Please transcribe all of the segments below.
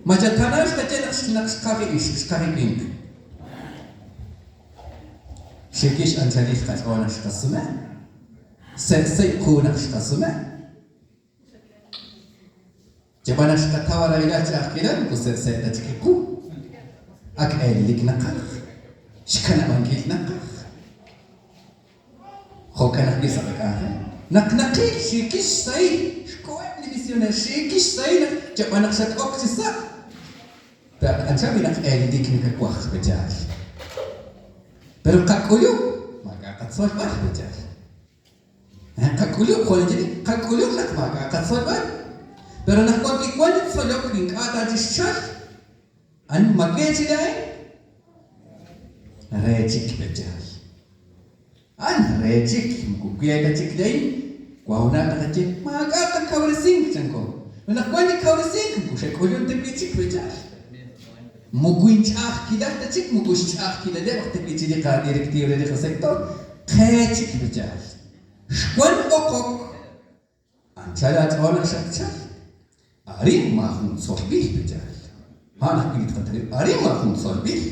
Ma yal tana xqaye naq naq xqaj li ixq, xqaj li winq? Xiikil x'anchalil qach'ool naq xqasume. Se'se' qu naq xqasume. Yab'an naq xqataw rahilal ch'a'ajkilal moko se'se' ta chik li qu. Ak eelelik naqaj. Xkanab'ankil naqaj. Jo'kan ajwi' sa' qak'anjel. Naq naqil xiikil xsahil xkoheb' li misioneer, xiikil xsahil naq yab'an naq xat-ok chi sa', taaq'ancha b'i' naq eelelik nakawaj pe'yaal. Pero qak'ulub' maak'a' qatzolb'al pe'yaal. Qak'ulub' jo' ninye, qak'ulub' naq maak'a' qatzolb'al. Pero naq wan kiwan li tzolok li ink'a' ta chixchal, an ma ke chi laa'in? Re chik pe'yaal. A'an re chik, moko we ta chik laa'in. Wawna' taqaye, maak'a' qakawresink, chanko. Pero naq wan li kawresink, moko xe'k'ulun ta wi' chik pe'yaal. Moko inch'a'ajkilal ta chik, moko xch'a'ajkilaleb' aj ta wi' chik li qadirectiva re li qasector, qe chik pe'yaal. Xwan b'oqok, anchal aach'ool naq xatchal. Arin maajun tzolb'il pe'yaal. A'an ajwi' li tqateneb', arin maajun tzolb'il.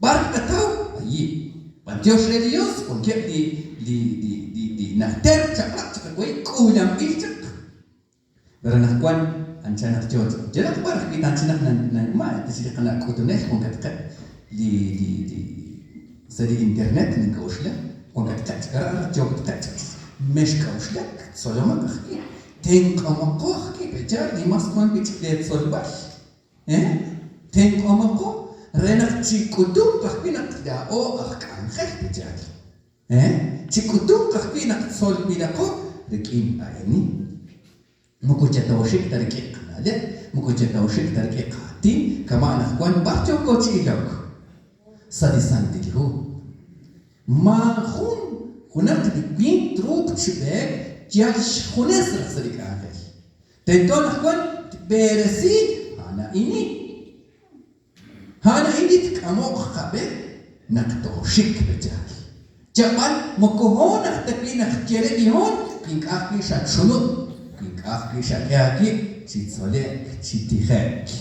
B'ar tqataw? Ayi'. B'antiox re li Yos, wankeb' li li li li li najter chaq'rab' chiqawe' k'uulanb'il chaq. Pero anaqwan anchal naq yoo chaq. Yalaq b'ar ajwi' tanchi naq ma chi li qana' k'utunel wankatqeb' li li li sa' li internet nink'a'uxla wankatqeb' chik aran yookatqeb' chaq mexk'a'uxlak tzolomaq ajwi' tenq'omaqo ajwi' pe'yaal li mas wan wi' chik lee tzolb'al eh tenq'omaqo re naq chik'utunq ajwi' naq laa'o aj k'anjel pe'yaal. Chik'utunq ajwi' naq tzolb'ilaqo rik'in a'ini. Moko yatooxik ta rik'in qana'leb', moko yatooxik ta rik'in qaatin, kama' anaqwan b'ar yooko chi ilok? Sa' li Santil Hu. Maajun junaq li winq truuq chi b'eek yal xjunes raj sa' li k'anjel. Tento anaqwan tb'eresi a'an a'ini. A'an a'in li tk'amoq qab'e naq tooxik pe'yaal. Yab'an moko hoon aj ta wi' naq ye re li hoon wi ink'a' ajwi' xatxunub', wi ink'a' ajwi' xak'e aawib' chi tzole'k chi tije'k.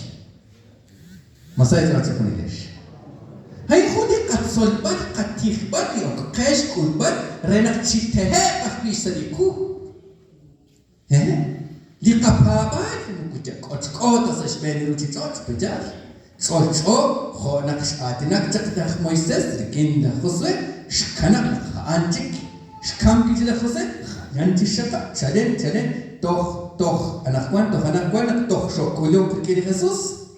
Ma sa eech'ool chejunilex? A'in jun li qatzolb'al qatijb'al li ok qe xk'ulb'al re naq chitehe'q ajwi' xsa' li qu. Hehe', li qapaab'aal moko yal k'ochk'o ta sa' xb'een li ruchich'och', pe'yaal? Ch'olch'o jo' naq x'aatinak chaq laj Moisés rik'in laj Josué, xkanab' naq a'an chik xkamk chik laj José, jalan chik xxaqab' chalen chalen toj toj anaqwan toj anaqwan naq toj xook'ulunk rik'in li Jesús.